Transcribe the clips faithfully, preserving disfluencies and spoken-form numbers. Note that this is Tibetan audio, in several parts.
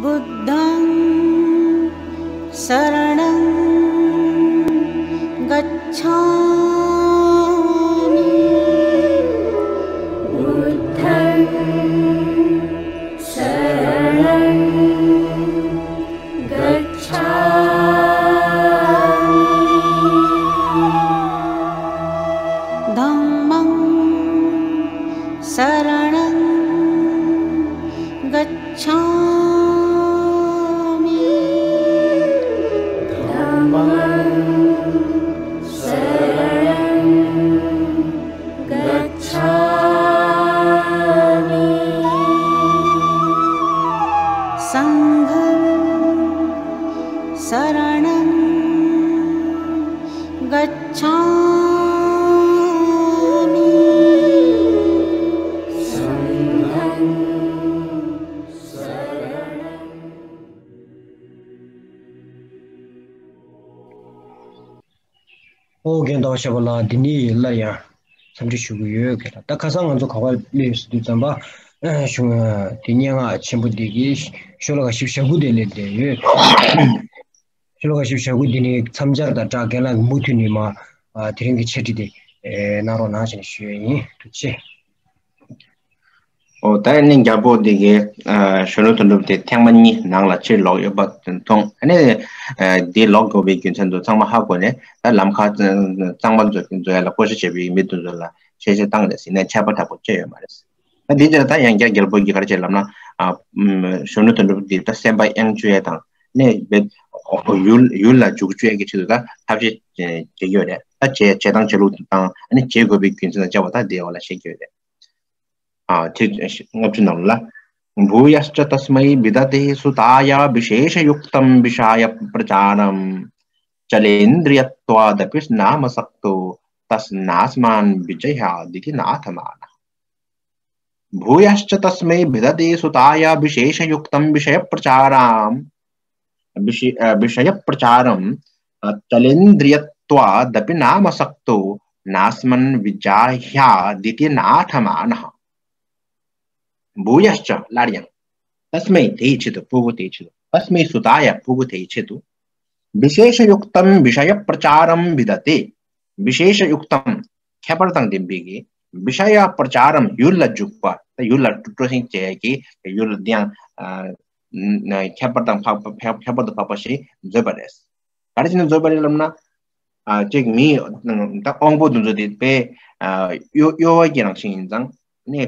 बुद्धं शरणं गच्छामि। बुद्धं शरणं गच्छामि। धम्मं शरणं गच्छामि। धम्मं शरणं गच्छामि। संघं शरणं गच्छामि। संघं ཨོ་རྒན་ཟླ་བ་ཤར་པ་ལགས། འདི་ནི་སླར་ཡང་འཚམས་འདྲི་ཞུ་གི་ཡོད་གི་ལ། ད་ཁ་སང་ང་ཚོ་ག་པར་སླེབས་ཟེར་དུས་ཙམ་པ་གཞུང་དེ་སྙན་ངག་ཆེན་པོ་འདི་གི་ཤོ་ལོ་ཀ་བཞི་བཅུ་ཞེ་དགུ་དེ་སླེབས་བསྡད་ཡོད། ཤོ་ལོ་ཀ་བཞི་བཅུ་ཞེ་དགུ་འདི་ནི་མཚམས་སྦྱར་དང་སྦྲགས་རྒན་ལགས་ཀྱིས་མུ་མཐུད་ནས་མ་དེ་རིང་གི་འཆད་ཁྲིད་དེ་གནང་རོགས་གནང་ཞེས་ཞུ་ཡས་ཡིན། ཐུགས་རྗེ་ཆེ། ཨོ་ད་ནི་རྒྱལ་པོ་འདི་གའི་གཞོན་ནུ་དོན་གྲུབ་དེ་ཐེངས་མ་གཉིས་ནང་ལ་ཕྱིར་ལོག་ཡོད་པ་མཐོང་། ཨ་ནི་འདི་ལོག་དགོས་པའི་རྒྱུ་མཚན་དུ་ཚང་མ་ཧ་གོ་ནས་ད་ལམ་ཁ་གཙང་མ་བཟོ་བཟོ་ཡ་ལ་བཀོད་ཤ་བྱས་པའི་མི་དེ་ཚོ་ལ་ཆེ་ཆེ་བཏང་རེད་ཟེར་ནས་ཆད་པ་དྲག་པོ་བཅད་ཡོད་མ་རེད། ད་འདི་ཚོ་ད་ཡང་བསྐྱར་རྒྱལ་པོ་གིས་ག་རེ་བྱས་ལབ་ན། གཞོན་ནུ་དོན་གྲུབ་འདི་ད་སེམས་པ་གཡེང་བཅུག་ཡ་དང་ནས་ཡུལ་ཡུལ་ལ་འཇུག་བཅུག་ཡ་གི་ཆེད་དུ་ད་ཐབས་ཤེས་བྱེད་ཀྱི་ཡོད་རེད། ད་བྱེད་བྱེད་སྟངས་བྱེད་ལུགས་དང་ཨ་ནི་བྱེད་དགོས་པའི་རྒྱུ་མཚན་དང་བཅས་པ་ད་འདིའི་འོག་ལ་བཤད་ཀྱི་ཡོད་རེད། ཨ་ཚིག་ལྔ་བཅུ་ནང་ལ། भूयश्च तस्मै विदते सुताय विशेषयुक्तं विषयप्रचारं चलेन्द्रियत्वादपि नामसक्तो तस्मान्नास्मान् विजह्यादिति नाथमानः। भूयश्च तस्मै विदते सुताय विशेषयुक्तं विषयप्रचारं विषयप्रचारं चलेन्द्रियत्वादपि नामसक्तो नास्मान् विजाह्यादिति नाथमानः। भूयश्च སླར་ཡང་། तस्मै དེའི་ཆེད་དུ། སྤུ་གུ་དེའི་ཆེད་དུ། तस्मै सुताय སྤུ་གུ་དེའི་ཆེད་དུ། विशेषयुक्तं विषयप्रचारं विदते विशेषयुक्तं ཁྱད་པར་དང་ལྡན་པའི་གི། विषयप्रचारं ཡུལ་ལ་འཇུག་པ། ད་ཡུལ་ལ་སྤྲོ་སེང་བྱེད་ཀྱི་ཡུལ་ལ་དེ་ཡང་ཁྱད་པར་དང་འཕགས་པ་ཁྱད་པར་དུ་འཕགས་པ་ཞིག་བཟོས་པ་རེད། ག་རེ་བྱས་ནས་བཟོས་པ་རེད་ལབ་ན། ཅིག་མི་ད་དབང་པོ་དེ་ཚོ་དེ་དཔེ་གཡོ་གཡོ་བ་གི་རང་བཞིན་ཡིན་ཙང་ནས་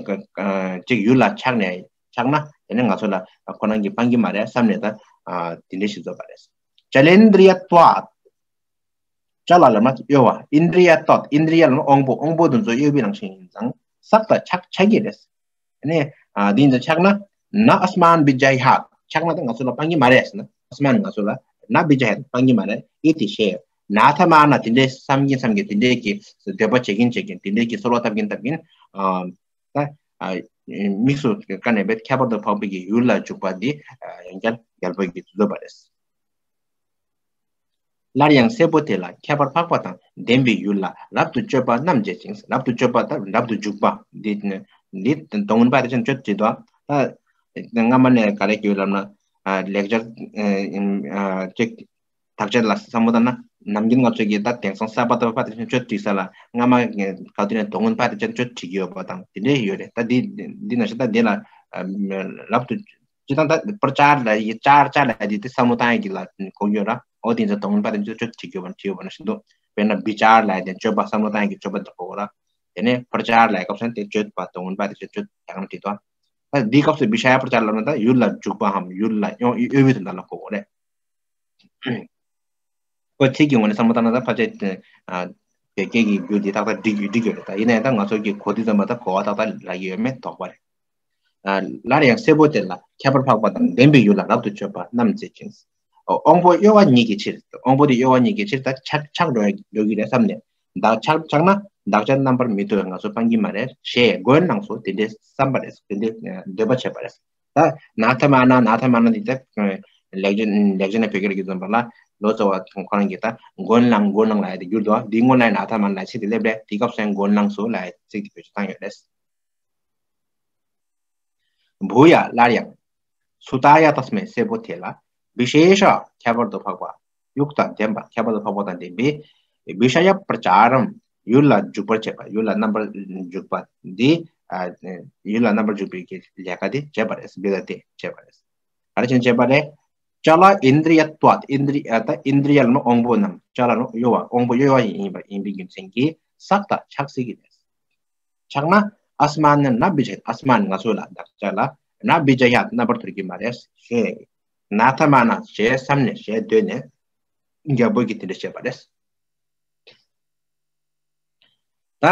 ཅིག་ཡུལ་ལ་ཆགས་ནས་ཆགས་ན་དེ་ནས་ང་ཚོ་ལ་ཁོ་རང་གིས་སྤང་གི་མ་རེད་བསམ་ནས་ད་དེ་འདྲ་ཞིག་བཟོས་པ་རེད། चलेन्द्रियत्वात् ཅ་ལ་ལབ་ན་གཡོ་བ། इन्द्रियत्वात् ཨིནྡྲི་ཡ་ཏྭཊ་ཨིནྡྲི་ཡ་ལབ་ན་དབང་པོ། དབང་པོ་དེ་ཚོ་གཡོ་བའི་རང་བཞིན་ཡིན་ཙང་། सक्तः ཆགས་ཆགས་ཀྱི་རེད། ཨ་ནི་ཨ་འདི་ཡིན་ཙང་ཆགས་ན། न अस्मान् विजाह्यात् ཆགས་ན་ད་ང་ཚོ་ལ་སྤང་གི་མ་རེད་ཟེར་ན། अस्मान् ང་ཚོ་ལ། न विजाह्यात् སྤང་གི་མ་རེད། इति ཞེས། नाथमानः དེ་འདྲའི་བསམ་གྱིན་བསམ་གྱིན་དེ་འདྲའི་གི་འདོད་པ་བྱེད་ཀྱིན་བྱེད་ཀྱིན་དེ་འདྲའི་གི་ཚོར་བ་བཏབ་ཀྱིན་བཏབ་ཀྱིན། ཨ་ད་ཨ་དམིགས་སུ་བཀར་ནས་བས་ཁྱད་པར་དུ་འཕགས་པའི་གི་ཡུལ་ལ་འཇུག་པ་འདི་ཡང་བསྐྱར་རྒྱལ་པོ་གིས་བཟོས་པ་རེད། སླར་ཡང་སྲས་པོ་དེ་ལ་ཁྱད་པར་འཕགས་པ་དང་ལྡན་པའི་ཡུལ་ལ་རབ་ཏུ་སྤྱོད་པ་རྣམས་བྱེད་ཅིང་། རབ་ཏུ་སྤྱོད་པ་དང་རབ་ཏུ་འཇུག་པ་འདི་འདི་མདོ་སྔོན་པ་དེ་ཅན་སྤྱོད་བྲིས་དོ། ད་སྔ་མ་ནས་ག་རེ་ཡོད་ལབ་ན། ལེགས་སྦྱར་ཅིག་དག་ཆ་ལ་བསམ་བློ་བཏང་ན། ནམ་རྒྱུན་ང་ཚོ་གིས་ད་དེང་སང་སརྦ་ཏ་པ་དེ་ཅན་སྤྱོད་བྲིས་ས་ལ་སྔ་མ་ག་དུས་ནས་མདོ་སྔོན་པ་དེ་ཅན་སྤྱོད་བྲིས་ཀྱི་ཡོད་པ་དང་དེ་འདྲས་ཡོད་རེད། ད་འདི་འདི་ན་ཤ་ད་འདི་ལ་རབ་ཏུ། སྤྱིར་བཏང་ད་प्रचार ལབ་ཡ་གི་प्रचार प्रचार ལབ་ཡ་དེ་དེ་བསམ་བློ་བཏང་ཡ་གི་ལ་གོ་གི་ཡོད་ར། འོ་དེ་ཚོ་དོན་པ་དེ་ཚོ་སྤྱོད་བྱེད་དགོས་པ་བྲིས་ཡོད་པ་ནང་བཞིན་དུ། དཔེར་ན་विचार ལབ་ཡ་དེ་སྤྱོད་པ་བསམ་བློ་བཏང་ཡ་གི་སྤྱོད་པ་དེ་གོ་གོ་ར། དེ་ནས་प्रचार ལབ་ཡ་སྐབས་སུ་དེ་སྤྱོད་པ་དོན་པ་དེ་ཚོ་སྤྱོད་དེ་གང་བྲིས་དོ། ད་འདིའི་སྐབས་སུ་विषय प्रचार ལབ་ན་ད་ཡུལ་ལ་འཇུག་པའམ་ཡུལ་ལ་གཡོ་གཡོ་བའི་དོན་དག་ལ་གོ་གོ་རེད། ཁོ་ཚིག་གི་ངོས་ནས་བསམ་བློ་བཏང་ན་ད་ཕལ་ཆེར་བོད་སྐད་ཀྱི་རྒྱུ་འདི་ཏག་ཏག་འགྲིག་ཡོད་འགྲིག་ཡོད་རེད། ད་ཡིན་ན་ཡང་ད་ང་ཚོ་གི་གོ་དུས་ཙམ་པ་ད་གོ་བ་ཏག་ཏག་ལ་ཡོད་མེད་དོགས་པ་རེད། སླར་ཡང་སྲས་པོ་དེ་ལ་ཁྱད་པར་འཕགས་པ་དང་ལྡན་པའི་ཡུལ་ལ་རབ་ཏུ་སྤྱོད་པ་རྣམས་མཛད་ཅིང་། དབང་པོ་གཡོ་བ་ཉིད་ཀྱི་ཕྱིར། དབང་པོ་དེ་གཡོ་བ་ཉིད་ཀྱི་ཕྱིར་ད་ཆགས་ཆགས་འགྲོ་ཡ་འགྲོ་གི་རེད་བསམ་ནས། བདག་ཆགས་ཆགས་ན་བདག་ཅག་རྣམ་པར་མི་རྟོག་པས་ང་ཚོ་སྤང་གི་མ་རེད་ཞེས་མགོན་གནང་སོ་དེ་འདྲའི་བསམ་པ་རེད། དེ་འདྲའི་འདོད་པ་བྱས་པ་རེད། ད་ནཱ་ཐ་མ་ན་ནཱ་ཐ་མ་ན་འདི་ད་ལེགས་སྦྱར་ལེགས་སྦྱར་ནས་བོད་སྐད་ཀྱི་འཛོམས་པ་ལ་ལོ་ཙཱ་བ་ཁོ་རང་གིས་ད་མགོན་གནང་མགོན་གནང་ལབ་ཡ་དེ་བསྒྱུར་འདུག་འདིའི་སྔོན་ལ་ནཱ་ཐ་མ་ན་ལབ་ཡ་ཚིག་དེ་སླེབས་རེད། དེའི་སྐབས་སུ་ཡང་མགོན་གནང་སོ་ལབ་ཡ་ཚིག་དེ་བེད་སྤྱོད་བཏང་ཡོད་རེད། བྷུ་ཡ་སླར་ཡང་། སུ་ཏཱ་ཡ་དསྨེ། སྲས་པོ་དེ་ལ། བི་ཤེ་ཤ། ཁྱད་པར་དུ་འཕགས་པ། ཡུག་དང་ལྡན་པ། ཁྱད་པར་དུ་འཕགས་པ་དང་ལྡན་པའི་བི་ཤ་ཡ་པྲ་ཅཱ་རམ། ཡུལ་ལ་འཇུག་པར་བྱེད་པ། ཡུལ་ལ་རྣམ་པར་འཇུག་པ་འདི། ཨ་ཡུལ་ལ་རྣམ་པར་འཇུག་པའི་གི་ལས་ཀ་དེ་བྱེད་པ་རེད། བི་ལ་དེ་བྱེད་པ་རེད། ག་རེ་བྱས་ནས་བྱེད་པ་རེད། ཅ་ལ་ཨིནྡྲི་ཡ་ཏྭད། ཨིནྡྲི་ཡ། ད་ཨིནྡྲི་ཡ་ལ་ནི་དབང་པོ་རྣམས། ཅ་ལ་ནི་གཡོ་བ། དབང་པོ་གཡོ་བ་ཡིན་པ་ཡིན་པའི་རྒྱུ་མཚན་གྱིས་སཀྟ་ཆགས་སྲིད་ཀྱི་རེད། ཆགས་ན། ཨསྨཱན་ན་བི་ཇ། ཨསྨཱན་ང་ཚོ་ལ། བདག་ཅག་ལ། ན་བི་ཇ་ཡ། རྣམ་པར་དོར་གྱི་མ་རེད་ཞེས། ན་ཐ་མ་ན་ཞེས་བསམ་ནས། ཞེས་འདོད་ནས། རྒྱལ་པོ་གིས་དེ་འདྲ་བྱས་པ་རེད། ད་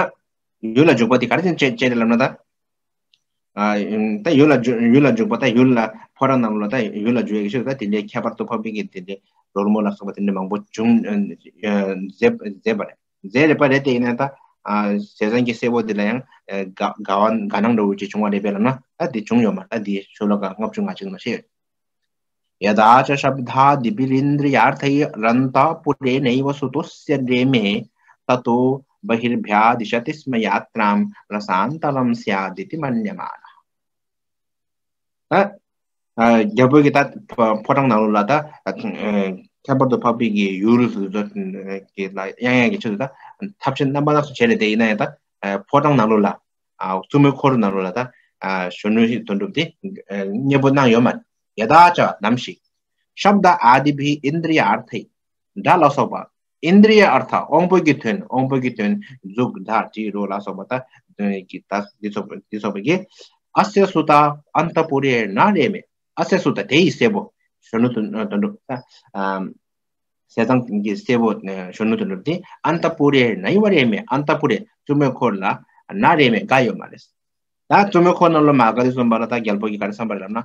ཡུལ་ལ་འཇུག་པ་དེ་ག་རེ་བྱས་ནས་བྱས་ནས་ལབ་ན། ད་ཨ་ད་ཡུལ་ལ་འཇུག་ཡུལ་ལ་འཇུག་པ། ད་ཡུལ་ལ་ཕོ་བྲང་ནང་ལ། ད་ཡུལ་ལ་འཇུག་ཡག་གི་ཕྱིར། ད་དེ་འདྲའི་ཁྱད་པར་དུ་འཕགས་པའི་གི་དེ་འདྲའི་སྒྲོལ་མ་ལ་སོགས་པ་དེ་འདྲ་མང་པོ་བྱུང་། ཨ་མཛད་མཛད་པ་རེད། མཛད་རེད་པ་རེད། དེ་ཡིན་ན་ད་ཨ་ཟས་གཙང་གི་སྲས་པོ་དེ་ལ་ཡང་ཨ་དགའ་དགའ་བ་དགའ་སྣང་འདྲ་བོ་ཅིག་བྱུང་བ་རེད་པས་ལབ་ན། ད་དེ་བྱུང་ཡོད་མ་རེད། ད་དེ་ཤོ་ལོ་ཀ་ལྔ་བཅུ་ང་གཅིག་ནང་བཤད་ཡོད། यदा च शब्दादिभिरिन्द्रियार्थैरन्तःपुरे नैव सुतुः स रेमे ततो बहिर्भ्यादिशति स्म यात्रां रसान्तरं स्यादिति मन्यमानः। ད་ཨ་རྒྱལ་པོ་གིས་ད་ཕོ་ཕོ་བྲང་ནང་ལོགས་ལ། ད་ཨ་ཁྱད་པར་དུ་འཕགས་པའི་གི་ཡུལ་དེ་ཚོ་གི་ལ་གཡང་ཡག་གི་ཆེད་དུ། ད་ཐབས་ཤེས་རྣམ་པ་སྣ་ཚོགས་བྱས་ནས། དེ་ཡིན་ན་ཡང་ད་ཨ་ཕོ་བྲང་ནང་ལོགས་ལ། ཨ་བཙུན་མོའི་འཁོར་ནང་ལོགས་ལ་ད་ཨ་གཞོན་ནུ་ཞིག་དོན་གྲུབ་དེ་ཨ་མཉེས་པོ་གནང་ཡོད་མ་རེད། यदा च ནམ་ཞིག་ཤབྡ་ཨ་དི་བྷི་ཨིནྡྲི་ཡ་ཨར་ཐི། སྒྲ་ལ་སོགས་པ། ཨིནྡྲི་ཡ་ཨར་ཐ། དབང་པོ་གི་དོན། དབང་པོ་གི་དོན། གཟུགས་སྒྲ་དྲི་རོ་ལ་སོགས་པ། ད་དོན་གྱི་ད་འདི་སོགས་པ་འདི་སོགས་པ་གི། ཨ་སེ་སུ་ཏ་ཨན་ཏ་པུ་རེ་ན་རེ་མེ། ཨ་སེ་སུ་ཏ། དེ་ཡི་སྲས་པོ། གཞོན་ནུ་དོན་དོན་གྲུབ། ད་ཨ་ཟས་གཙང་གི་སྲས་པོ་གཞོན་ནུ་དོན་གྲུབ་དེ། ཨན་ཏ་པུ་རེ་ན་ཡེ་བ་རེ་མེ། ཨན་ཏ་པུ་རེ། བཙུན་མོའི་འཁོར་ལ། ན་རེ་མེ། དགའ་ཡོད་མ་རེད། ད་བཙུན་མོའི་འཁོར་ནང་ལོགས་མ་དགའ་དུས་ཙམ་པ་ལ། ད་རྒྱལ་པོ་གིས་ག་རེ་བསམ་པ་རེད་ལབ་ན།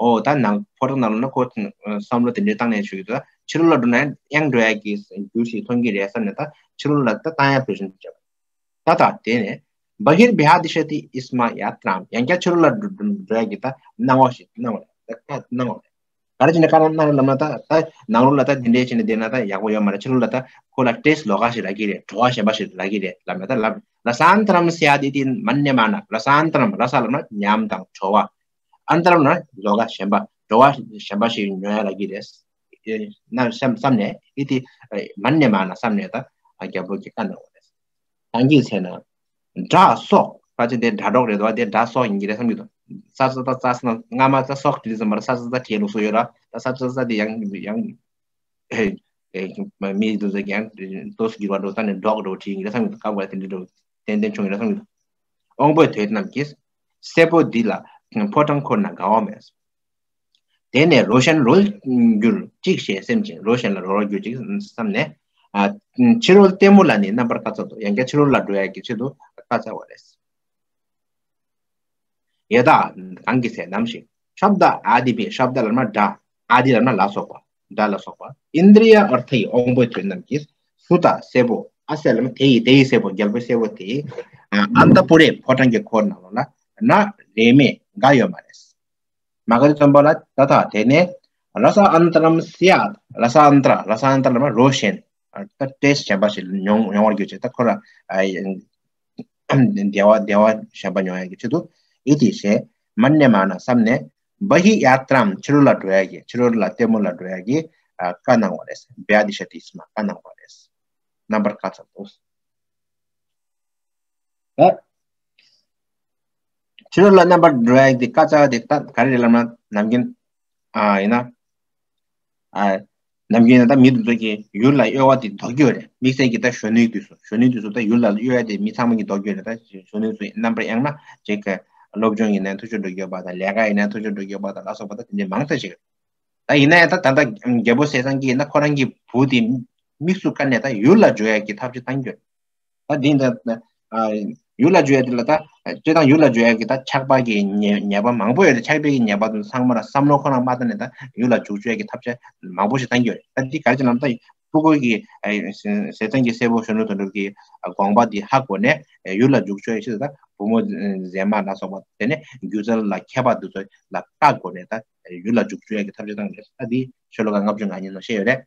ཨོ་ད་ནང་ཕོ་བྲང་ནང་ལོགས་ན་ཁོ་བསམ་བློ་དེ་འདྲའི་བཏང་ནས་བཞུགས་ཡོད། ད་ཕྱི་ལོགས་ལ་འགྲོ་ན་གཡང་འགྲོ་ཡག་གི་རྒྱུ་ཞིག་མཐོང་གི་རེད་བསམ་ནས། ད་ཕྱི་ལོགས་ལ་ད་བཏང་ཡག་བེད་སྤྱོད་བྱས་པ། ད་ད་དེ་ནས་བྷ་ཧིར་བྷྱ་དི་ཤ་ཏི་ཨི་སྨ་ཡ་ཏྲའམ། ཡང་བསྐྱར་ཕྱི་ལོགས་ལ་འགྲོ་འགྲོ་ཡག་གི་ད་སྣང་བ་ཞིག་སྣང་བ་རེད། ད་སྣང་བ་རེད། ག་རེ་བྱས་ནས་བཀའ་གནང་ལབ་ན། ད་ད་ནང་ལོགས་ལ་ད་དེ་འདྲའི་བྱས་ནས་བསྡད་ན་ད་ཡག་པོ་ཡོད་མ་རེད། ཕྱི་ལོགས་ལ་ད་ཁོ་ལ་ཏྲེས་ལོགས་ཀ་ཞིག་རག་གི་རེད། བྲོ་བ་གཞན་པ་ཞིག་རག་གི་རེད་ལབ་ནས། ད་ལབ། ར་ས་ཨན་ཏ་རམ་སི་ཡ་དི་ཏི་མན་ནེ་མ་ན། ར་ས་ཨན་ཏ་རམ། ར་ས་ལབ་ན་ཉམས་དང་བྲོ་བ། ཨན་ཏ་རམ་ན་ལོགས་ཀ་གཞན་པ། བྲོ་བ་གཞན་པ་ཞིག་མྱོང་ཡ་རག་གི་རེད། ན་བསམ་བསམ་ནས་ཨི་ཏི་མན་ནེ་མ་ན་བསམ་ནས་ད་རྒྱལ་པོ་གིས་བཀའ་གནང་བ་རེད། གང་གི་ཚེ་ན། སྒྲ་སོགས། ཕལ་ཆེར་དེ་སྒྲ་སྒྲོག་རེད་དོ། དེ་སྒྲ་སོགས་ཡིན་གྱི་རེད་བསམ་གྱི་འདུག་ས་ས་ད་ས་ས་ན་སྔ་མ་ས་སོགས་དེ་ཙམ་པར་ས་ས་ས་དེ་ལུགས་སུ་ཡོད་ར། ད་ས་ས་ས་དེ་ཡང་ཡང་ཨེ་ཨེ་མི་དེ་ཚོ་ཡང་ཏོག་ཙམ་འགྱུར་བ་འགྲོ་ས་ནས་སྒྲོག་འགྲོ་བྲིས་ཡིན་གྱི་རེད་བསམ་གྱི་འདུག་སྐབས་འགའ་དེ་འདྲ་འགྲོ་ཏན་ཏན་བྱུང་ཡོད་རེད་བསམ་གྱི་འདུག་དབང་པོའི་དོན་རྣམས་ཀྱིས། སྲས་པོ་འདི་ལ་ཕོ་བྲང་འཁོར་ན་དགའ་བ་མེད། དེ་ནས་རོ་ཤན་རོལ་འགྱུར་ཅིག་ཞེས་སེམས་ཅན། རོ་ཤན་ལ་རོལ་འགྱུར་ཅིག་བསམ་ནས། ཨ་ཕྱི་རོལ་ལྟད་མོ་ལ་ནི་རྣམ་པར་བཀའ་སྩལ་ཏོ། ཡང་བསྐྱར་ཕྱི་རོལ་ལ་འགྲོ་ཡག་གི་ཆེད་དུ་བཀའ་སྩལ་བ་རེད། ཡ་ད་གང་གི་ཚེ་ནམ་ཞིག་ཤབྡ་ཨ་དི་བྷི། ཤབྡ་ལབ་ན་སྒྲ། ཨ་དི་ལབ་ན་ལ་སོགས་པ། སྒྲ་ལ་སོགས་པ། ཨིནྡྲི་ཡ་ཨར་ཐི། དབང་པོའི་དོན་རྣམས་ཀྱིས། སུ་ཏ་སྲས་པོ། ཨ་སེ་ལབ་ན་དེ་ཡི། དེ་ཡི་སྲས་པོ། རྒྱལ་པོའི་སྲས་པོ་དེ། ཨ་ཨན་ཏ་པུ་རེ། ཕོ་བྲང་གི་འཁོར་ནང་ལོགས་ལ། ན་རེ་མེ། དགའ་ཡོད་མ་རེད། མ་ག་དུས་ཙམ་པ་ལ། ད་ད་དེ་ནས་ར་ས་ཨན་ཏ་རམ་སི་ཡ། ར་ས་ཨན་ཏ་ར། ར་ས་ཨན་ཏ་ར་ལབ་ན་རོ་ཤན། ད་ཏྲེས་གཞན་པ་ཞིག་མྱོང་མྱོང་བར་གྱུར་ཅིག་ད་ཁོ་ར་ཨ་བདེ་བ་བདེ་བ་གཞན་པ་མྱོང་ཡག་གི་ཆེད་དུ། ཨི་ཏི་ཞེས་མན་ནེ་མ་ན་བསམ་ནས། བྷ་ཧི་ཡ་ཏྲའམ། ཕྱི་རོལ་ལ་འགྲོ་ཡག་གི། ཕྱི་རོལ་ལ་ལྟད་མོ་ལ་འགྲོ་ཡག་གི་ཨ་བཀའ་གནང་བ་རེད། བྷྱ་དི་ཤ་ཏི་སྨ། བཀའ་གནང་བ་རེད། རྣམ་པར་བཀའ་སྩལ་ཏོ། ད་ཕྱི་རོལ་ལ་རྣམ་པར་འགྲོ་ཡག་དེ་བཀའ་སྩལ་བ་དེ་ད་ག་རེ་རེད་ལབ་ན། ནམ་རྒྱུན་ཨ་ཡིན་ན་ཨ་ནམ་རྒྱུན་ཡིན་ན་ད་མི་དེ་ཚོ་གིས་ཡུལ་ལ་གཡོ་བ་དེ་ལྡོག་གི་ཡོད་རེད། དམིགས་བསལ་གྱིས་ད་གཞོན་ནུའི་དུས་སུ། གཞོན་ནུའི་དུས་སུ་ད་ཡུལ་ལ་གཡོ་ཡ་དེ་མི་ཚང་མ་གིས་ལྡོག་གི་ཡོད་རེད། ད་གཞོན་ནུ་ཚོ་རྣམ་པར་གཡེང་ན་ཅིག་སློབ་སྦྱོང་ཡིན་ན་འཐུས་ཤོར་འགྲོ་གི་ཡོད་པ་དང་། ལས་ཀ་ཡིན་ན་འཐུས་ཤོར་འགྲོ་གི་ཡོད་པ་དང་ལ་སོགས་པ་ད་དེ་འདྲའི་མང་ཐལ་ཞིག་རེད། ད་ཡིན་ན་ཡང་ད་ད་ལྟ་རྒྱལ་པོ་ཟས་གཙང་གིས་ཡིན་ན་ཁོ་རང་གི་བུ་དེ་དམིགས་སུ་བཀར་ནས་ད་ཡུལ་ལ་འགྲོ་ཡག་གི་ཐབས་ཤེས་བཏང་གི་ཡོད། ད་འདི་འདྲ་ཨ་ཡུལ་ལ་འགྲོ་ཡག་དེ་ལ་ད་སྤྱིར་བཏང་ཡུལ་ལ་འགྲོ་ཡག་གི་ད་ཆགས་པ་གི་ཉེས་ཉེས་པ་མང་པོ་ཡོད་རེད། ཆགས་པའི་གི་ཉེས་པ་དེ་ཚང་མ་ར་བསམ་བློ་ཁོ་རང་མ་བཏང་ནས་ད་ཡུལ་ལ་འཇུག་བཅུག་ཡག་གི་ཐབས་ཤེས་མང་པོ་ཞིག་བཏང་གི་ཡོད་རེད། ད་འདི་ག་རེ་བྱས་ན་ད་ཕྲུ་གུ་གི་ཨ་ཟས་གཙང་གི་སྲས་པོ་གཞོན་ནུ་དོན་གྲུབ་ཀྱི་དགོངས་པ་འདི་ཧ་གོ་ནས་ཡུལ་ལ་འཇུག་བཅུག་ཡག་ཆེད་དུ་ད་བུ་མོ་མཛེས་མ་ལ་སོགས་པ། དེ་ནས་སྒྱུ་རྩལ་ལ་མཁས་པ་འདི་ཚོ་ལ་བཀའ་བསྒོ་ནས་ད་ཡུལ་ལ་འཇུག་བཅུག་ཡག་གི་ཐབས་ཤེས་བཏང་གི་རེད། ད་འདི་ཤོ་ལོ་ཀ་ལྔ་བཅུ་ང་གཉིས་ནང་བཤད་ཡོད་རེད།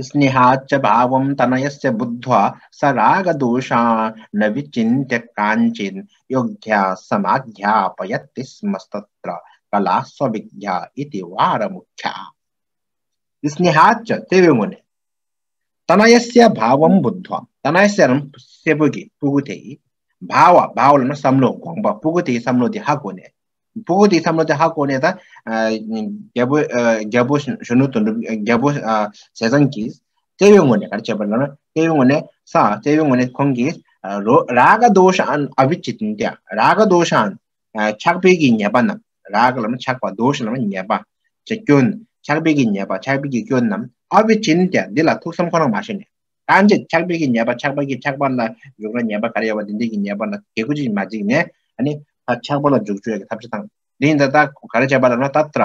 स्नेहाच्च भावं तनयस्य बुद्ध्वा स रागदोषानविचिन्त्य काञ्चिन् योग्यासमाध्यापयति स्म तत्र कलासु अभिज्ञा इति वारमुख्या। स्नेहाच्च, བརྩེ་བའི་ངོས་ནས། तनयस्य भावं बुद्ध्वा, तनयस्य རང་སྲས་པོ་གི་སྤུ་གུ་དེ་ཡི། भाव, भाव ལབ་ན་བསམ་བློ་དགོངས་པ། སྤུ་གུ་དེའི་བསམ་བློ་དེ་ཧ་གོ་ནས། སྤུ་གུ་དེའི་བསམ་བློ་དེ་ཧ་གོ་ནས་ད། ཨ། རྒྱལ་པོ། ཨ། རྒྱལ་པོ་གཞོན་ནུ་དོན་གྲུབ། རྒྱལ་པོ། ཨ། ཟས་གཙང་གིས་བརྩེ་བའི་ངོས་ནས་ག་རེ་བྱས་པ་ལབ་ན། བརྩེ་བའི་ངོས་ནས་ས། བརྩེ་བའི་ངོས་ནས་ཁོང་གིས། ཨ། རོ། रागदोषान् अविचिन्त्य, रागदोषान्། ཨ། ཆགས་པའི་གི་ཉེས་པ་རྣམས། राग ལབ་ན་ཆགས་པ། दोष ལབ་ན་ཉེས་པ། ཅེས་སྐྱོན། ཆགས་པའི་གི་ཉེས་པ། ཆགས་པའི་གི་སྐྱོན་རྣམས། अविचिन्त्य འདི་ལ་ཐུགས་བསམ་ཁོ་རང་མ་བྱས་ནས། कदाचित् ཆགས་པའི་གི་ཉེས་པ། ཆགས་པ་གི་ཆགས་པ་ལ་འཇུག་ན་ཉེས་པ་ག་རེ་ཡོད་པ་དེ་འདྲའི་གི་ཉེས་པ་ལ་གལ་ཀུ་ཅིག་མ་འཇིགས་ནས། ཨ་ནི་ད་ཆགས་པ་ལ་འཇུག་བཅུག་ཡ་གི་ཐབས་ཤེས་དང་། འདི་ཡིན་ད་ལྟ་ག་རེ་བྱས་པ་ལབ་ན། तत्र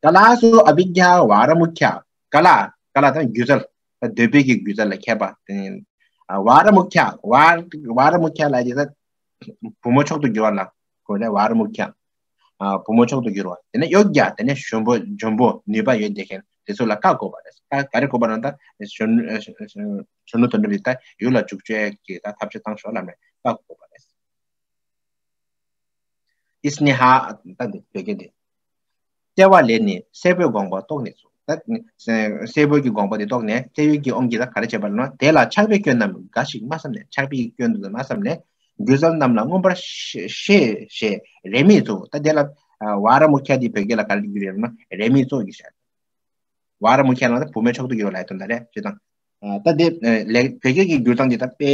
कलासु अभिज्ञा वारमुख्या། कला། कला དང་སྒྱུ་རྩལ། ད་འདོད་པའི་གི་སྒྱུ་རྩལ་ལ་མཁས་པ། ཨ། वारमुख्या། वार། वारमुख्या ལབ་དེ་ད་བུ་མོ་མཆོག་ཏུ་གྱུར་བ་ལ་གོ་ནས། वारमुख्या། ཨ། བུ་མོ་མཆོག་ཏུ་གྱུར་བ། དེ་ནས་योग्या། དེ་ནས་འཇོན་པོ། འཇོན་པོ་ནུས་པ་ཡོད་དེ་མཁན་དེ་ཚོ་ལ་བཀའ་བསྒོ་བ་རེད། བཀའ་ག་རེ་བསྒོ་བ་ན། ད་གཞོན། གཞོན་ནུ་དོན་གྲུབ་ད་ཡུལ་ལ་འཇུག་བཅུག་གི་ད་ཐབས་ཤེས་བཏང་ཤོག་ལབ་ནས་བཀའ་བསྒོ་བ་རེད། स्नेहा། ད་འདི་བོད་སྐད་འདི། བརྩེ་བ་ལས་ནི་སྲས་པོའི་དགོངས་པ་རྟོགས་ནས་སུ། ད་སྲས་པོའི་གི་དགོངས་པ་དེ་རྟོགས་ནས། བརྩེ་བའི་གི་དབང་གིས་ད་ག་རེ་བྱས་པ་ལབ་ན། དེ་ལ་ཆགས་པའི་སྐྱོན་རྣམས་འགའ་ཞིག་མ་བསམ་ནས། ཆགས་པའི་སྐྱོན་དེ་མ་བསམ་ནས། སྒྱུ་རྩལ་རྣམས་ལ་མངོན་པར་ཤེས་ཞེས་རེ་མིག་བཙུགས། ད་དེ་ལ་ཨ། वारमुख्या འདི་བོད་སྐད་ལ་ག་རེ་བསྒྱུར་ཡོད་ན། རེ་མིག་བཙུགས་ཀྱི་བཤད། वारमुख्या ལབ་ན་བུ་མོ་མཆོག་ཏུ་གྱུར་བ་ལ་ཡ་དོན་དག་རེད་ཅེས་དང་། ཨ། ད་དེ་ལེགས། བོད་སྐད་ཀྱི་བསྒྱུར་སྟངས་འདི་ད་དཔེ།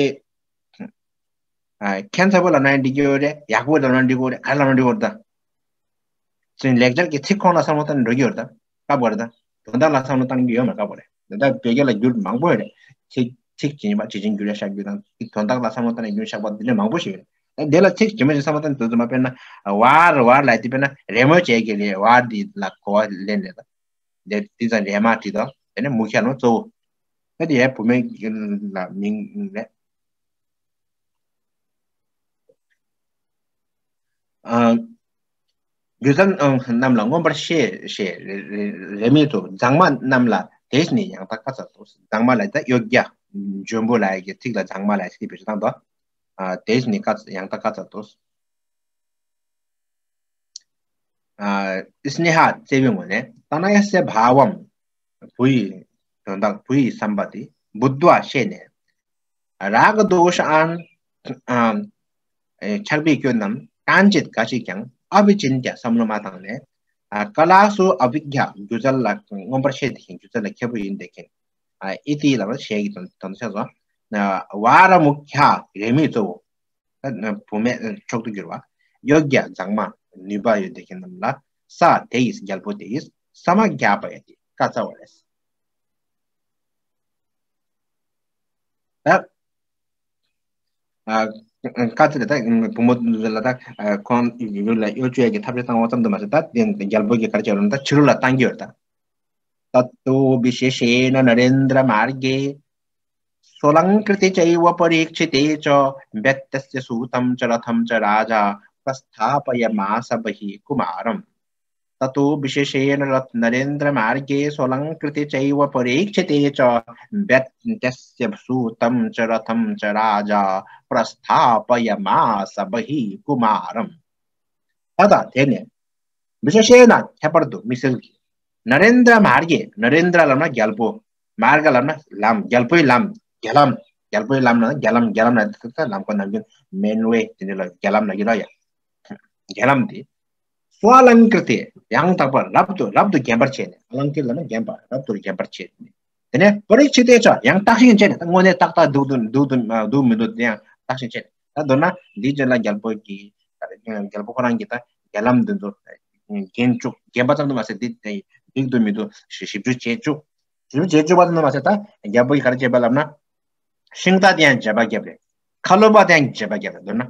ཨ། ཁྱད་མཚར་པོ་ལབ་ན་འགྲིག་གི་ཡོད་རེད། ཡག་པོ་ལབ་ན་འགྲིག་གི་ཡོད་རེད། ག་རེ་ལབ་ན་འགྲིག་གི་ཡོད་རེད་ད། ཅིག་ལེགས་སྦྱར་གྱི་ཚིག་ཁོངས་ལ་བསམ་བློ་བཏང་ནས་འགྲོ་གི་ཡོད་རེད་ད། སྐབས་འགའ་རེ་ད། དོན་དག་ལ་བསམ་བློ་བཏང་གི་ཡོད་མ་རེད། སྐབས་འགའ་རེ་ད། བོད་སྐད་ལ་བསྒྱུར་མང་པོ་ཡོད་རེད། ཚིག་ཚིག་ཇི་བཞིན་པ་ཇི་བཞིན་བསྒྱུར་ཡ་བཞག་རྒྱུ་དང་། ཚིག་དོན་དག་ལ་བསམ་བློ་བཏང་ནས་བསྒྱུར་བཞག་པ་འདི་འདྲ་མང་པོ་ཞིག་ཡོད་རེད། ད་དེ་ལ་ཚིག་ཇི་མ་ཇི་བསམ་བློ་བཏང་ནས་དུས་ཚོད་མ། དཔེར་ན། ཝར་ཝར་ལབ་དེ་དཔེར་ན་རེ་མོ་བྱས་ཀྱི་རེད། ཝར་འདི་ལ་གོ་བ་ལེན་རེད་ད། དེ་དེ་ཙང་རེ་མ་བྲིས་དང་། དེ་ནས་མུ་ཁྱ་ནོ་གཙོ་བོ། ད་དེ་ཡའི་བུད་མེད་ལ་མིང་རེད། ཨ། སྒྱུ་རྩལ་རྣམས་ལ་མངོན་པར་ཤེས་ཞེས་རེ་རེ་རེ་མིག་བཙུགས། མཛངས་མ་རྣམས་ལ་དེས་ནི་ཡང་དག་བཀའ་སྩལ་ཏོ། མཛངས་མ་ལ་ད་ཡོད་རྒྱ། འཇོན་པོ་ལ་ཡ་གི་ཚིག་ལ་མཛངས་མ་ལ་ཡ་ཚིག་དེ་བེད་སྤྱོད་བཏང་དོ། ཨ། དེས་ནི་བཀའ་ཡང་དག་བཀའ་སྩལ་ཏོ། ཨ། स्नेहात् བརྩེ་བའི་ངོས་ནས། तनयस्य भावं བུ་ཡི་དོན་དག་བུ་ཡི་བསམ་པ་དེ་बुद्ध्वा ཤེས་ནས། रागदोषान् ཨ། ཆགས་པའི་སྐྱོན་རྣམས་कदाचित् འགའ་ཞིག་ཀྱང་། अविचिन्त्य བསམ་བློ་མ་བཏང་ནས། ཨ། कलासु अभिज्ञा སྒྱུ་རྩལ་ལ་མངོན་པར་ཤེས་དེ་མཁན། སྒྱུ་རྩལ་ལ་མཁས་པོ་ཡིན་དེ་མཁན། ཨ། इति ལབ་པ་ཞེས་ཀྱི་དོན་དོན་དུ་ཆགས་སོ། वारमुख्या རེ་མིག་གཙོ་བོ། བུད་མེད་མཆོག་ཏུ་གྱུར་པ། योग्या མཛངས་མ། ནུས་པ་ཡོད་དེ་མཁན་རྣམས་ལ། स དེ་ཡིས། རྒྱལ་པོ་དེ་ཡིས། समज्ञापयति བཀའ་སྩལ་བ་རེད། ད། ཨ། བཀའ་སྩལ་ད་བུ་མོ་ལ་ད། ཨ། ཁོང་ཡུལ་ལ་གཡོག་བཅོལ་གྱི་ཐབས་ཤེས་བཏང་བ་ཙམ་དུ་མ་ཟད། ད་དེ་རྒྱལ་པོ་གིས་ག་རེ་བྱས་ལབ་ན། ད་ཕྱི་རོལ་ལ་བཏང་གི་ཡོད་ད། ततो विशेषेण नरेन्द्रमार्गे सोऽलङ्कृते चैव परीक्षिते च। व्यत्यस्य सूतं च रथं च राजा प्रस्थापयमास बहिः कुमारम्। ततो विशेषेण रथ नरेन्द्रमार्गे सोऽलङ्कृते चैव परीक्षिते च। व्यत्यस्य सूतं च रथं च राजा प्रस्थापयमास बहिः कुमारम्। ད་ད་དེ་ནས། विशेषेण ཁྱད་པར་དུ་དམིགས་བསལ་གྱིས། नरेन्द्रमार्गे ནེ་རེནྡྲ་ལབ་ན་རྒྱལ་པོ། མར་ག་ལབ་ན་ལམ། རྒྱལ་པོའི་ལམ། རྒྱ་ལམ། རྒྱལ་པོའི་ལམ་ན་རྒྱ་ལམ། རྒྱ་ལམ་ན་ད་ལམ་ཁ་ནམ་རྒྱུན་མེན་ཝེ་དེ་འདྲ་ལ་རྒྱ་ལམ་ལབ་ཀྱི་རེད་ཡ། རྒྱ་ལམ་དེ། སོ་ཨ་ལང་ཀྲི་ཏེ། ཡང་དག་པར་རབ་ཏུ་རབ་ཏུ་བརྒྱན་པར་བྱས་ནས། ཨ་ལང་ཀྲི་ལབ་ན་བརྒྱན་པ། རབ་ཏུ་བརྒྱན་པར་བྱས་ནས། དེ་ནས་པ་རི་ཆི་ཏེ་ཆ། ཡང་བརྟག་ཞིང་དཔྱད་ནས། ད་དངོས་གནས་ཏག་ཏག་འདུག་འདུག་འདུག་འདུག་མི་འདུག་དེ་ཡང་བརྟག་ཞིང་དཔྱད་ནས། ད་མདོར་ན་འདིའི་རྗེས་ལ་རྒྱལ་པོ་གིས། རྒྱལ་པོ་ཁོ་རང་གིས་ད་རྒྱ་ལམ་འདི་ཚོ་བརྒྱན་བཅུག་བརྒྱན་པ་ཙམ་དུ་མ་ཟད། འདི་འདི་འདུག་མི་འདུག་ཞིབ་འཇུག་བྱས་བཅུག་ཞིབ་འཇུག་བྱས་བཅུག་པ་ཙམ་དུ་མ་ཟད། ད་རྒྱལ་པོ་གིས་ག་རེ་བྱས་པ་ལབ་ན། ཤིང་རྟ་དེ་ཡང་བྱེད་པ་བརྒྱབ་རེད། ཁ་ལོ་པ་དེ་ཡང་བྱེད་པ་བརྒྱབ་རེད། མདོར་ན།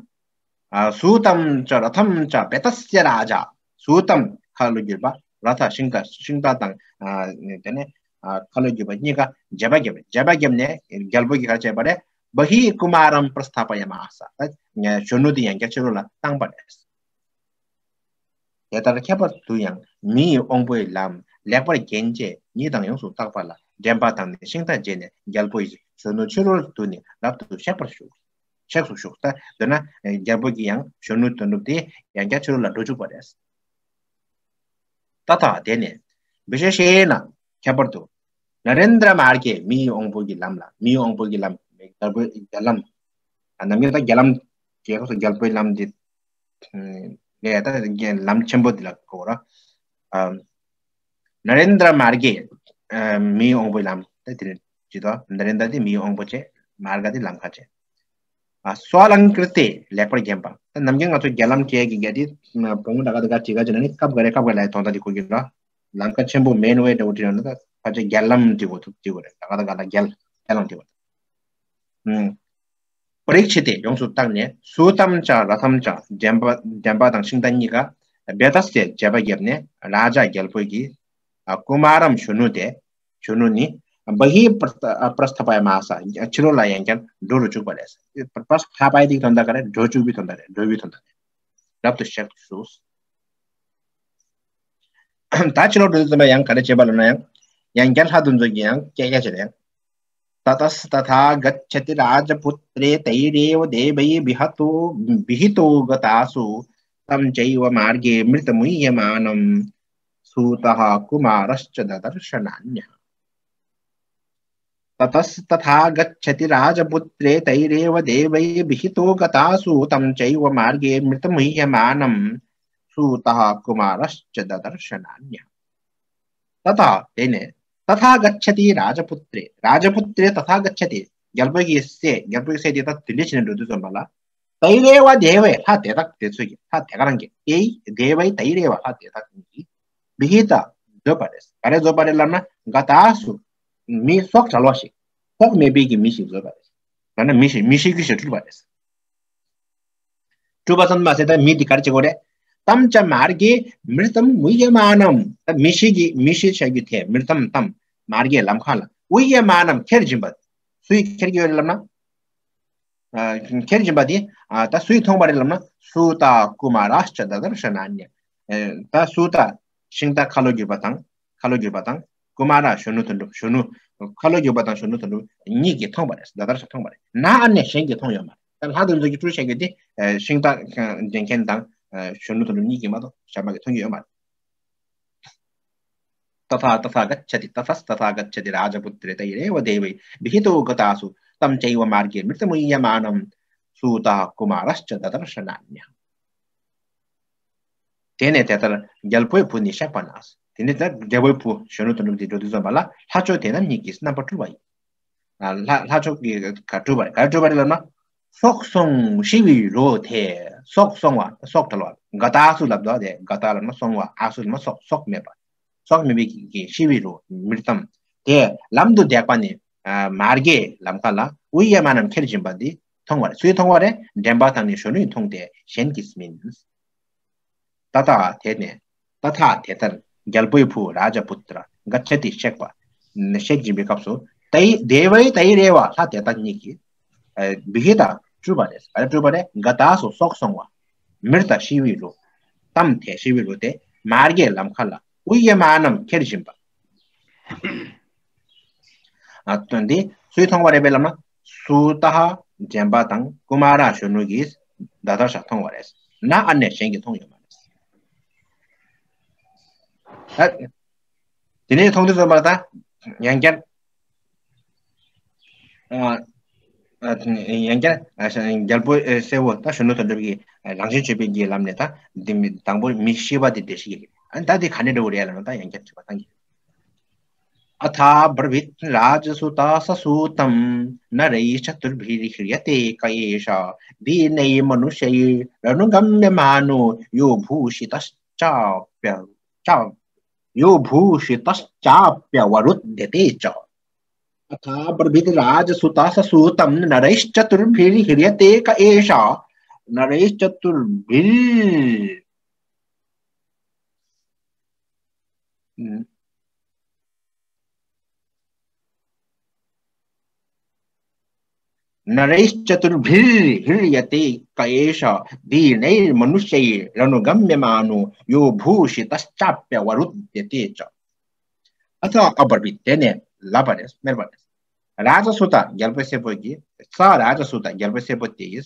ཨ། सूतं च रथं च व्यत्यस्य राजा། सूतं ཁ་ལོ་བསྒྱུར་པ། ར་ཐ་ཤིང་རྟ། ཤིང་རྟ་དང་། ཨ། དེ་ནས། ཨ། ཁ་ལོ་བསྒྱུར་པ་གཉིས་ཀ་བྱེད་པ་བརྒྱབ་རེད། བྱེད་པ་བརྒྱབ་ནས་རྒྱལ་པོ་གིས་ག་རེ་བྱས་པ་རེད། बहिः कुमारं प्रस्थापयामास། ད་གཞོན་ནུ་དེ་ཡང་བསྐྱར་ཕྱི་རོལ་ལ་བཏང་པ་རེད། དེ་ལྟར་ཁྱད་པར་དུ་ཡང་མི་ཡི་དབང་པོའི་ལམ་ལེགས་པར་བརྒྱན་བཅས་ཉིད་དང་ཡོངས་སུ་བརྟག་པ་ལ་འགྲན་པ་དང་ནི་ཤིང་རྟ་བྱས་ནས། རྒྱལ་པོ་ཡིས་གཞོན་ནུ་ཕྱི་རོལ་དུ་ནི་རབ་ཏུ་གཤེགས་པར་ཞུགས། གཤེགས་སུ་ཞུགས། ད་མདོར་ན་རྒྱལ་པོ་གིས་ཡང་གཞོན་ནུ་དོན་གྲུབ་དེ་ཡང་བསྐྱར་ཕྱི་རོལ་ལ་འགྲོ་བཅུག་པ་རེད། ཏ་ཐ་དེ་ནས། བི་ཤེ་ཤེ་ན་ཁྱད་པར་དུ། ན་རེན་དྲ་མར་གེ་མིའི་དབང་པོ་གི་ལམ་ལ། མིའི་དབང་པོ་གི་ལམ། རྒྱལ་པོའི་རྒྱལ་ལམ། ཨ་ནམ་རྒྱུན་ད་རྒྱལ་ལམ། རྒྱལ་པོ་སོགས་རྒྱལ་པོའི་ལམ་འདི། ངས་ད་རྒྱལ་ལམ་ཆེན་པོ་འདི་ལ་གོ་ར། ཨ། ན་རེན་དྲ་མར་གེ། ཨ། མིའི་དབང་པོའི་ལམ། ད་དེ་ནི་ཇི་ལྟ། ན་རེན་དྲ་དེ་མིའི་དབང་པོ་བྱས། མར་ག་དེ་ལམ་ཁ་བྱས། ཨ། སྭ་ལང་ཀྲི་ཏེ། ལེགས་པར་བརྒྱན་པ། ད་ནམ་རྒྱུན་ང་ཚོ་རྒྱལ་ལམ་བཅས་ཀྱི་ག་དེ་བོང་བུ་འདྲ་ག་དེ་ག་བྲིས་ག་བྱས་ན་ནི་སྐབས་འགའ་རེ་སྐབས་འགའ་ལ་དོན་དག་དེ་གོ་གི་ར། ལམ་ཁ་ཆེན་པོ་མེན་ཝེ་འདྲ་བོ་བྲིས་ན་ད་ཕལ་ཆེར་རྒྱལ་ལམ་བྲིས་དགོས་ཐུག་བྲིས་དགོས་རེད། ད་ག་ད་ག་ལ་རྒྱལ་རྒྱལ་ལམ་བྲིས་དགོས། ཨུམ། པྲིག་ཆི་སྟེ། ཡོངས་སུ་བརྟགས་ནས། སུ་ཏམ་ཅ་ར་ཐམ་ཅ། འདྲེན་པ་འདྲེན་པ་དང་ཤིང་རྟ་གཉིས་ཀ། བེ་ཏ་སེ། བྱེད་པ་བརྒྱབ་ནས། རཱ་ཇ། རྒྱལ་པོ་གིས། ཨ། ཀུ་མཱ་རམ། གཞོན་ནུ་དེ། གཞོན་ནུ་ནི། བྷི་པྲ་སྟ་པྲ་སྟ་པ་ཡ་མ་ས། ཕྱི་ལོགས་ལ་ཡང་བསྐྱར་འགྲོ་རུ་བཅུག་པ་རེད། པྲ་སྟ་པ་ཡ་དེའི་དོན་དག་ག་རེ། འགྲོ་བཅུག་པའི་དོན་དག་རེད། འགྲོ་བའི་དོན་དག་རེད། རབ་ཏུ་གཤེགས་སུ། ད་ཕྱི་ལོགས་འགྲོ་དུས་ཙམ་པ་ཡང་ག་རེ་བྱེད་པ་ལབ་ན་ཡང་། ཡང་བསྐྱར་ལྷ་དེ་ཚོ་གིས་ཡང་སྐད་རྒྱག་བྱས་ནས། ततस्तथा गच्छति राजपुत्रे तैरेव देवैः विहितो विहितो गतासु तं चैव मार्गे मृतमुह्यमानं सूतः कुमारश्च ददर्श नान्यः। ततस्तथा गच्छति राजपुत्रे तैरेव देवैः विहितो गतासु तं चैव मार्गे मृतमुह्यमानं सूतः कुमारश्च ददर्श नान्यः। ततः དེ་ནས། तथा गच्छति राजपुत्रे राजपुत्रे तथा गच्छति རྒྱལ་པོ་གི་སྲས། རྒྱལ་པོ་གི་སྲས་དེ་ད་དེ་འདྲ་བྱས་ནས་འགྲོ་དུས་ཙམ་པ་ལ། तैरेव देवैः ལྷ་དེ་དག་དེ་ཚོ་གིས། ལྷ་དེ་ག་རང་གིས། तैः देवैः तैरेव ལྷ་དེ་དག་གིས། विहित བཟོས་པ་རེད། ག་རེ་བཟོས་པ་རེད་ལབ་ན། गतासु མི་སྲོག་བྲལ་བ་ཞིག་སྲོག་མེད་པའི་གི་མི་ཞིག་བཟོས་པ་རེད། ད་ནི་མི་ཞིག་མི་ཤི་རྒྱུ་ཞིག་སྤྲུལ་པ་རེད། སྤྲུལ་པ་ཙམ་མ་ཟད་ད་མི་འདི་ག་རེ་བྱེད་དགོས་རེད། ཏམ་ཅ་མར་གེ་མྲི་ཏམ་ཨུཡ་མ་ནམ། ད་མི་ཤི་གི་མི་ཤི་བྱ་རྒྱུ་དེ། མྲི་ཏམ་ཏམ་མར་གེ་ལམ་ཁ་ལ། ཨུཡ་མ་ནམ་ཁྱེར་བཞིན་པ། སུས་ཁྱེར་གྱི་ཡོད་རེད་ལབ་ན། ཨ། ཁྱེར་བཞིན་པ་དེ། ཨ། ད་སུས་མཐོང་བ་རེད་ལབ་ན། སུ་ཏ་ཀུ་མ་ར་ཤ་ད་དར་ཤ་ན་ཉ། ཨ། ད་སུ་ཏ་ཤིང་རྟ་ཁ་ལོ་སྒྱུར་བ་དང་། ཁ་ལོ་སྒྱུར་བ་དང་། ཀུ་མ་ར་གཞོན་ནུ་དོན་གྲུབ། གཞོན་ནུ། ཁ་ལོ་སྒྱུར་བ་དང་གཞོན་ནུ་དོན་གྲུབ་གཉིས་ཀྱིས་མཐོང་བ་རེད། ད་དར་ཤ་མཐོང་བ་རེད། ན་ཨ་ནེ་གཞན་གྱིས་མཐོང་ཡོད་མ་རེད། ད་ལྷ་དེ་ཚོ་གིས་སྤྲུལ་བྱ་རྒྱུ་དེ། ཨ། ཤིང་རྟ་འདྲེན་མཁན་དང་། ཨ། གཞོན་ནུ་དོན་གྲུབ་གཉིས་ཀྱིས་མ་གཏོགས་གཞན་པ་གིས་མཐོང་རྒྱུ་ཡོད་མ་རེད། तथा तथा गच्छति ततस्तथा गच्छति राजपुत्रे तैरेव देवैः विहितो गतासु तं चैव मार्गे मृतमुह्यमानं सूतः कुमारश्च ददर्श नान्यः। དེ་ནས་དེ་ལྟར་རྒྱལ་པོའི་བུ་ནི་གཤེགས་པ་ན། དེ་ནས་ད་རྒྱལ་པོའི་བུ་གཞོན་ནུ་དོན་གྲུབ་དེ་འགྲོ་དུས་ཙམ་པ་ལ་ལྷ་མཆོག་དེ་རྣམས་ཉིད་ཀྱིས་རྣམ་པར་སྤྲུལ་པ་ཡིན། ལྷ་ལྷ་མཆོག་གིས་ག་སྤྲུལ་པ་རེད། ག་སྤྲུལ་པ་རེད་ལབ་ན། སྲོག་སོང་ཤི་བའི་རོ་དེ། སྲོག་སོང་བ། སྲོག་བྲལ་བ། ག་ཏ་སུ་ལབ་དོ་དེ། ག་ཏ་ལབ་ན་སོང་བ། ཨ་སུ་ལབ་ན་སྲོག་སྲོག་མེད་པ། སྲོག་མེད་པའི་གི་ཤི་བའི་རོ། མྲི་ཏམ། དེ་ལམ་དུ་འདེགས་པ་ནི། ཨ། མར་གེ་ལམ་ཁ་ལ། ཨུ་ཡ་མ་ནམ་ཁྱེར་བཞིན་པ་འདི་མཐོང་བ་རེད། སུས་མཐོང་བ་རེད། འདྲེན་པ་དང་ནི་གཞོན་ནུས་མཐོང་སྟེ་གཞན་གྱིས་མིན། ཏ་ཐ་དེ་ནས། ཏ་ཐ་དེ་ལྟར་རྒྱལ་པོའི་བུ་རཱ་ཇ་པུ་ཏྲ་ག་ཚད་དེ་གཤེགས་པ། གཤེགས་ཀྱིན་པའི་སྐབས་སུ། དེ་དེ་བའི་དེ་རེ་བ་ལྷ་དེ་དག་གཉིས་ཀྱིས། བི་ཧི་ཏ་སྤྲུལ་པ་རེད། ག་རེ་སྤྲུལ་པ་རེད། ག་ཏ་སུ་སྲོག་སོང་བ། མྲི་ཏ་ཤི་བའི་རོ། ཏམ་དེ་ཤི་བའི་རོ་དེ། མར་གེ་ལམ་ཁ་ལ། ཨུ་ཡ་མ་ནམ་ཁྱེར་བཞིན་པ། ཨ། དོན་དེ་སུས་མཐོང་བ་རེད་པས་ལབ་ན། སུ་ཏ་འདྲེན་པ་དང་ཀུ་མ་ར་གཞོན་ནུ་གིས་ད་དར་ཤ་མཐོང་བ་རེད། ན་ཨ་ནེ་གཞན་གྱིས་མཐོང་ཡོད་མ་རེད། ད་དེ་ནས་མཐོང་དུས་ཙམ་པ་ལ་ད་ཡང་བསྐྱར། ཨ། ཨ། ཡང་བསྐྱར། ཨ། རྒྱལ་པོ། ཨ། སྲས་པོ་ད་གཞོན་ནུ་དོན་གྲུབ་ཀྱིས། ཨ། རང་བཞིན་བརྗོད་པའི་གི་ལམ་ནས་ད་འདི་མི་དང་པོ་མི་ཤི་བ་དེ་འགྲེལ་བཤད་ཀྱི། ཨ། ད་དེ་ག་ནས་འགྲོ་གི་རེད་ལབ་ན། ད་ཡང་བསྐྱར་དྲི་བ་བཏང་གི། अथाब्रवीद् राजसुतः स सूतं नरैश्चतुर्भिर्ह्रियते क एष दीनैर्मनुष्यैरनुगम्यमानो यो भूषितश्चाप्य चा यो भूषितश्चाप्यवरुध्यते च। अथाब्रवीद् राजसुतः स सूतं नरैश्चतुर्भिर्ह्रियते क एष नरैश्चतुर्भिर् नरैश्चतुर्भिर्ह्रियते क एष दीनैर्मनुष्यैरनुगम्यमानो यो भूषितश्चाप्यवरुध्यते च। अथ अब्रवीत् དེ་ནས་ལབ་པ་རེད། སྨྲས་པ་རེད། རཱ་ཇ་སུ་ཏ་རྒྱལ་པོའི་སྲས་པོ་གིས། ས་རཱ་ཇ་སུ་ཏ་རྒྱལ་པོའི་སྲས་པོ་དེས་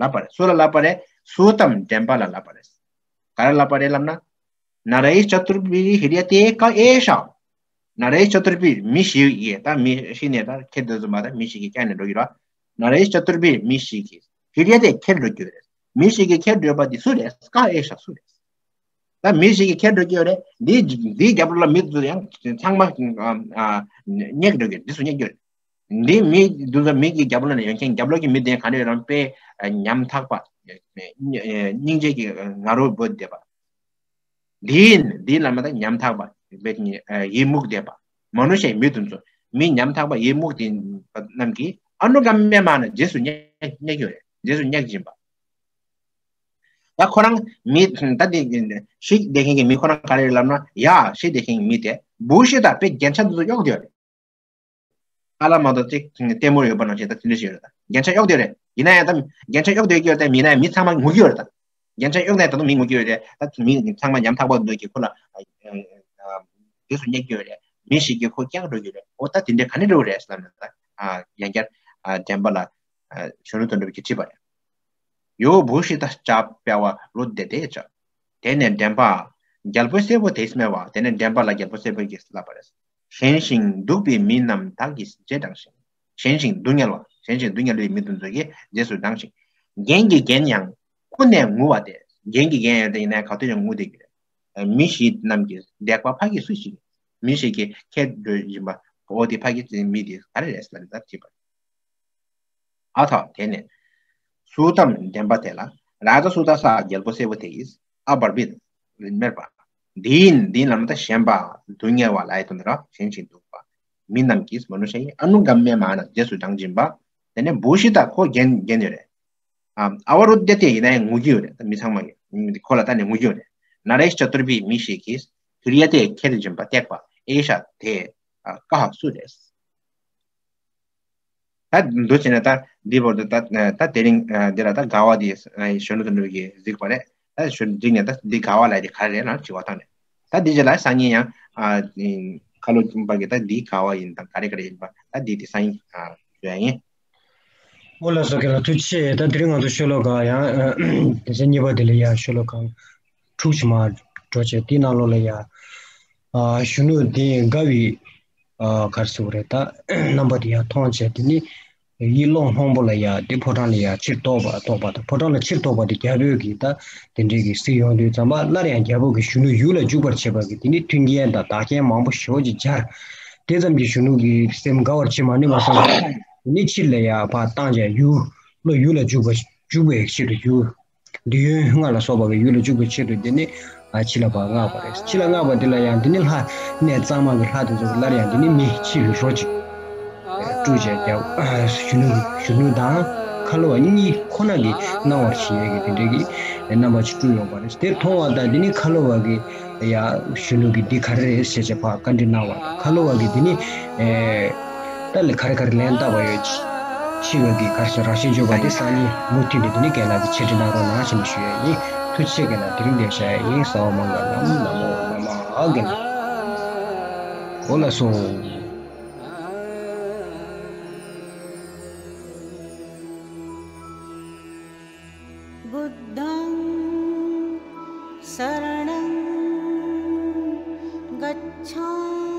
ལབ་པ་རེད། སུ་ལ་ལབ་པ་རེད། སུ་ཏམ་འདྲེན་པ་ལ་ལབ་པ་རེད། ག་རེ་ལབ་པ་རེད་ལབ་ན། नरैश्चतुर्भिर्हिर्यते क एष। नरैश्चतुर्भिर् མི་བཞི་ཡིས། ད་མི་ཤི་ནས་ད་ཁྱེར་འདུག་ཟེར་མ་ད་མི་ཞིག་གིས་བསྐྱངས་ནས་འགྲོ་གི་རེད། नरैश्चतुर्भिर् མི་ཞིག་གིས། हिर्यते ཁྱེར་འགྲོ་རྒྱུ་རེད། མི་ཞིག་གིས་ཁྱེར་འགྲོ་བ་དེ་སུ་རེད། ཀ་ཨེ་ཤ་སུ་རེད། ད་མི་ཞིག་གིས་ཁྱེར་འགྲོ་རྒྱུ་རེད། འདིའི་འདིའི་རྒྱབ་ལོགས་ལ་མི་དེ་ཚོ་ཡང་ཚང་མ་ཨ་ཨ་སྙེག་འགྲོ་རྒྱུ་རེད། འདི་ཚོ་སྙེག་རྒྱུ་རེད། འདི་མི་དེ་ཚོ་མི་གི་རྒྱབ་ལོགས་ནས་ཡོང་མཁན་རྒྱབ་ལོགས་ཀྱི་མི་དེ་ག་རེ་རང་དཔེ་ཉམ་ཐག་པ། སྙིང་རྗེ་གི་ང་རོ་བོས་བསྡད་པ། འདི་ཡིན། འདི་ལ་མ་ད་ཉམ་ཐག་པ་བས་ཡི་མུག་བསྡད་པ། མ་ནུ་ཤའི་མི་དེ་ཚོ་མི་ཉམ་ཐག་པ་ཡི་མུག་དེ་རྣམས་ཀྱིས་ཨ་ནུ་ག་མེ་མ་ན་རྗེས་སུ་སྙེག་སྙེག་རྒྱུ་རེད། རྗེས་སུ་སྙེག་བཞིན་པ། ད་ཁོ་རང་མི་ད་དེ་ཤི་བསྡད་མཁན་གྱི་མི་ཁོ་རང་ག་རེ་ལབ་ན་ཡ་ཤི་བསྡད་མཁན་གྱི་མི་དེ་བུ་ཤི་ད་དཔེ་རྒྱན་ཆ་དེ་ཚོ་གཡོག་བསྡད་རེད། ཨ་ལ་མ་གཏོགས་ཅིག་ལྟད་མོ་ཡོད་པ་ནང་བཞིན་ད་དེ་འདྲ་ཞིག་ཡོད་རེད་ད། རྒྱན་ཆ་གཡོག་བསྡད་རེད། ཡིན་ན་ཡང་ད་རྒྱན་ཆ་གཡོག་བསྡད་ཀྱི་ཡོད་ད། མི་ན་ཡང་མི་ཚང་མ་ངུ་གི་ཡོད་རེད་ད། རྒྱན་ཆ་གཡོག་ནས་ད་དུང་མི་ངུ་གི་ཡོད་རེད་ད། མི་ཚང་མ་ཉམ་ཐག་པ་འདུག་གི་ཁོ་ལ་རྗེས་སུ་སྙེག་གི་ཡོད་རེད། མི་ཞིག་གིས་ཁོ་བསྐྱངས་འགྲོ་གི་རེད། འོ་ད་དེ་འདྲ་ག་ནས་འགྲོ་རེད་ཟེར་ལབ་ན་ད་ཡང་བསྐྱར་དྲན་པ་ལ་གཞོན་ནུ་དོན་གྲུབ་ཀྱིས་དྲིས་པ་རེད། ཡོ་བུ་ཤི་ད་ཅ་པ་བ་རུ་དེ་དེ་ཅ། དེ་ནས་འདྲེན་པ། རྒྱལ་པོ་སྲས་པོ་དེས་སྨྲས་པ། དེ་ནས་འདྲེན་པ་ལ་རྒྱལ་པོ་སྲས་པོ་གིས་ལབ་པ་རེད། ཞན་ཞིང་སྡུག་པའི་མི་རྣམས་བདག་གིས་རྗེས་འབྲང་ཞིང་། ཞན་ཞིང་སྡུག་བསྔལ་བ། ཞན་ཞིང་སྡུག་བསྔལ་བའི་མི་དེ་ཚོ་གིས་རྗེས་སུ་འབྲང་ཞིང་། རྒན་གྱི་རྒན་ཡང་ཀུན་ནས་ངུ་བ་སྟེ། རྒན་གྱི་རྒན་ཡང་དེ་ཡིན་ན་ག་དུས་ཡང་ངུ་བསྡད་ཀྱི་རེད། མི་ཞིག་རྣམས་ཀྱི་འདེགས་པ་ཕ་གི་སུ་ཞིག་མི་ཞིག་གིས་ཁྱེར་འགྲོ་བཞིན་པ་འོ་དེ་ཕ་གི་མི་དེ་ག་རེ་རེད་ཟེར་ལབ་ན་ད་དྲིས་པ་རེད། ཨ་ཐ་དེ་ནས། སུ་ཏམ་འདྲེན་པ་དེ་ལ། རཱ་ཛ་སུ་ཏ་ས་རྒྱལ་པོ་སྲས་པོ་དེ་ཡིས་ཨ་བར་བིད་སྨྲས་པ། འདི་ཡིན་འདི་ལ་མ་ད་ཞན་པ་སྡུག་བསྔལ་བ་ལ་ཡི་དོན་དུ་ར་ཞན་ཞིང་སྡུག་པ་མི་རྣམས་ཀྱིས་མ་ནུ་ཤ་ཡི་ཨ་ནུ་གམ་མེ་མ་ན་རྗེས་སུ་འབྲང་བཞིན་པ། དེ་ནས་བུ་ཤི་ད་ཁོ་རྒན་རྒན་ཡོད་རེད། ཨ་ཨ་བ་རུ་དེ་དེ་ཡིན་ན་ཡང་ངུ་གི་ཡོད་རེད། མི་ཚང་མ་གི་ཁོ་ལ་ལྟ་ནས་ངུ་གི་ཡོད་རེད། ན་རེ་ཤ་ཏུར་བི་མི་ཞིག་གིས་དུར་ཡ་དེ་ཁྱེར་བཞིན་པ་བཏེག་པ་ཨེ་ཤ་དེ་ཀ་ཧ་སུ་རེད། ད་འདུ་བྱས་ན་ད་འདི་བར་དུ་ད་ད་དེ་རིང་འདི་ལ་ད་དགའ་བ་འདི་གཞོན་ནུ་དོན་གྲུབ་ཀྱིས་གཟིགས་པ་རེད། ད་གཞོན་འགྲིག་ནས་ད་འདི་དགའ་བ་ལ་དེ་ག་རེ་རེད་ལ་དྲི་བ་བཏང་ནས་ད་འདི་རྗེས་ལ་སང་ཉིན་ཡང་ཁ་ལོ་ཀུན་པ་གི་ད་འདི་དགའ་བ་ཡིན་དང་ག་རེ་ག་རེ་ཡིན་པ་ད་འདི་དེ་སང་ཉིན་ཞུ་ཡ་ཡིན། ཨོ་ལགས་སོ། ཁྱེད་ལ་ཐུགས་རྗེ་ཆེ། ད་དེ་རིང་ང་ཚོ་ཤོ་ལོ་ཀ་ཡང་དེ་ཚེ་གཉིས་པ་དེ་ལ་ཡང་ཤོ་ལོ་ཀ་དྲུག་ཅིག་མར་འགྲོ་བྱས་དེ་ནང་ལོགས་ལ་ཡང་གཞོན་ནུ་དེ་དགའ་བའི། ཨ་གར་སུ་རེད་ད། རྣམ་པ་དེ་ཡར་མཐོང་བྱས་དེ་ནི། ཡིད་ཀློང་སྔོན་པོ་ལ་ཡ་དེ་ཕོ་བྲང་ལ་ཡ་ཕྱིར་ལྡོག་པ་ལྡོག་པ་དང་ཕོ་བྲང་ལ་ཕྱིར་ལྡོག་པ་དེ་རྒྱལ་པོས་ཀྱིས་ད་དེ་འདྲའི་གི་གཟིགས་ཡོང་དུས་ཙམ་པ་སླར་ཡང་རྒྱལ་པོ་གིས་གཞོན་ནུ་ཡུལ་ལ་འཇུག་པར་བྱེད་པ་གི་དེ་ནི་མཐུན་རྐྱེན་དང་བདག་རྐྱེན་མང་པོ་ཞེ་པོ་ཅིག་སྦྱར། དེ་ཙམ་གྱིས་གཞོན་ནུ་གི་སེམས་དགའ་བར་བྱེད་མ་ནུས་པ་སོང་ཙང་དེ་ནི་ཕྱིར་ལ་ཡ་ཕར་བཏང་བྱས་ཡུལ་ལོ་ཡུལ་ལ་འཇུག་པ་འཇུག་པའི་ཕྱིར་དུ་ཡུལ། འདོད་ཡོན་ལྔ་ལ་སོགས་པ་གི་ཡུལ་ལ་འཇུག་པའི་ཆེད་དུ་འདི་ནི་ཨ་ཕྱི་ལ་ཕར་མངགས་པ་རེད། ཕྱི་ལ་མངགས་པ་འདི་ལ་ཡང་འདི་ནི་ལྷ་གནས་གཙང་མ་གི་ལྷ་དེ་ཚོ་གི་སླར་ཡང་འདི་ནི་མི་ཕྱི་ལུས་རོ་གཅིག་སྤྲུལ་བྱས་རྒྱལ་གཞོན་ནུ་གཞོན་ནུ་དང་ཁ་ལོ་བ་གཉིས་ཁོ་ན་གི་སྣང་བར་བྱེད་ཡས་ཀྱི་དེ་འདྲའི་གི་རྣམ་པ་ཅིག་སྤྲུལ་ཡོང་བ་རེད། དེ་མཐོང་བ་དང་འདི་ནི་ཁ་ལོ་བ་གི་ཡ་གཞོན་ནུ་གི་འདི་ག་རེ་རེད་ཟེར་བྱས་ཕར་བཀའ་འདྲི་གནང་བ་དང་ཁ་ལོ་བ་གི་འདི་ནི། ད་ལས་ག་རེ་ག་རེ་ལན་བཏབ་པ་ཡོད། འཆི་བའི་གི་གར་སོང་རང་བཞིན་བརྗོད་པ་དེ་སང་ཉིན་མུ་མཐུད་དེ་དེ་ནི་རྒན་ལགས་ཀྱིས་འཆད་ཁྲིད་གནང་རོགས་གནང་ཞེས་ནས་ཞུ་ཡས་ཡིན། ཐུགས་རྗེ་ཆེ། རྒན་ལགས་དེ་རིང་འདིར་བཞག་ཡས་ཡིན། གསོལ་བ་སྨོན་ལམ་ནམ་མོ་བླ་མ་རྒན་ལགས། འོ་ལགས་སོ། बुद्धं शरणं गच्छामि।